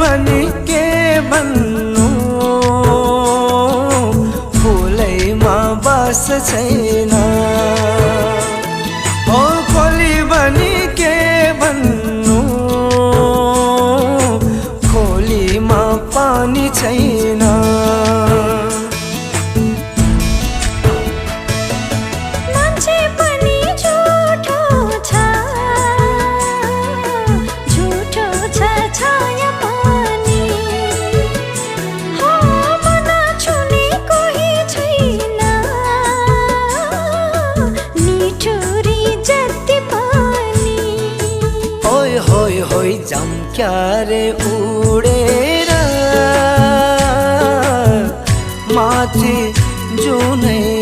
भनी के भन्नु फुलैमा बास छैन ओ खोली भनी के भन्नु खोलीमा पानी छैन झम्क्यारे उडेर माथि जुनै